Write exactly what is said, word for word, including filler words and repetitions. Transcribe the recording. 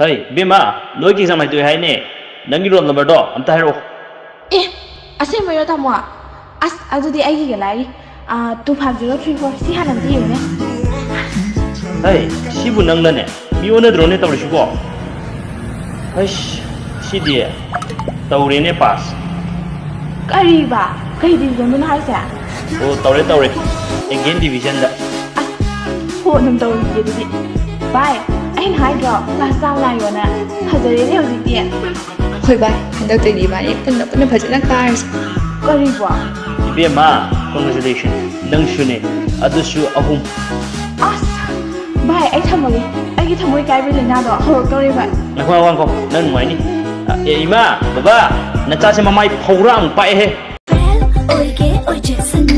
ꯑꯩ ꯕꯦꯝꯃ, ꯅꯣꯏꯒꯤ ꯑꯦꯛꯖꯥꯝ ꯍꯥꯏꯗꯣꯛꯑꯦ ꯍꯥꯏꯅꯦ꯫ ꯅꯪꯒꯤ ꯔꯣꯜ ꯅꯝꯕꯔꯗꯣ ꯑꯝꯇ ꯍꯥꯏꯔꯛꯑꯣ꯫ ꯑꯦ, ꯑꯁꯦꯡꯕꯩꯔꯣ ꯇꯥꯃꯣ? ꯑꯁ, ꯑꯗꯨꯗꯤ ꯑꯩꯒꯤꯒ ꯂꯥꯏꯔꯤ꯫ Two five zero three four. ꯁꯤ ꯍꯥꯟꯅ ꯑꯝꯇ ꯌꯦꯡꯉꯨꯅꯦ꯫ ꯑꯩ, ꯁꯤꯕꯨ ꯅꯪꯅꯅꯦ? ꯃꯤ ꯑꯣꯟꯅꯗ꯭ꯔꯣꯅꯦ ꯇꯧꯔꯤꯁꯤꯕꯣ? ꯑꯩꯁ, ꯁꯤꯗꯤ ꯇꯧꯔꯦꯅꯦ ꯄꯥꯁ꯫ ꯀꯔꯤꯕ? ꯀꯩ ꯗꯤꯕꯤꯖꯟꯗꯅꯣ ꯍꯥꯏꯁꯦ? ꯑꯣ, ꯇꯧꯔꯦ ꯇꯧꯔꯦ, ꯑꯦꯒꯦꯟ ꯗꯤꯕꯤꯖꯟꯗ꯫ ꯑꯁ, ꯐꯣꯟ ꯑꯗꯨꯝ ꯇꯧꯔꯤꯒꯦ ꯑꯗꯨꯗꯤ꯫ ꯚꯥꯏ, ꯑꯩꯅ ꯍꯥꯏꯗ꯭ꯔꯣ ꯀ꯭ꯂꯥꯁ ꯆꯥꯎ ꯂꯥꯛꯌꯣꯅ? ꯐꯖꯔꯦꯅꯦ ꯍꯧꯖꯤꯛꯇꯤ꯫ ꯍꯣꯏ ꯚꯥꯏ, ꯍꯟꯗꯛꯇꯩꯗꯤ ꯏꯕꯥꯅꯤ ꯄꯨꯟꯅ ꯄꯨꯟꯅ ꯐꯖꯅ ꯀꯥꯔꯁꯦ꯫ ꯀꯔꯤꯕꯣ? ꯏꯕꯦꯝꯃ, ꯀꯣꯡꯒ꯭ꯔꯦꯆꯨꯂꯦꯁꯟ, ꯅꯪꯁꯨꯅꯦ, ꯑꯗꯨꯁꯨ ꯑꯍꯨꯝ꯫ ꯑꯁ, ꯚꯥꯏ, ꯑꯩ ꯊꯝꯃꯒꯦ꯫ ꯑꯩꯒꯤ ꯊꯃꯣꯏ ꯀꯥꯏꯕ ꯂꯥꯏꯅꯥꯗꯣ ꯍꯧꯔꯛꯇꯧꯔꯦ ꯚꯥꯏ꯫ ꯉꯥꯏꯈꯣ ꯉꯥꯏꯈꯣ ꯉꯥꯏꯈꯣ, ꯅꯪ ꯅꯨꯡꯉꯥꯏꯅꯤ꯫ ꯑ, ꯑꯦ, ꯏꯃꯥ, ꯕꯕꯥ, ꯅꯆꯥꯁꯦ ꯃꯃꯥꯏ ꯐꯧꯔꯥꯃꯨꯛ ꯄꯥꯛꯑꯦꯍꯦ꯫ ꯑꯣꯏꯒꯦ ꯑꯣꯏꯖꯁꯅꯨ꯫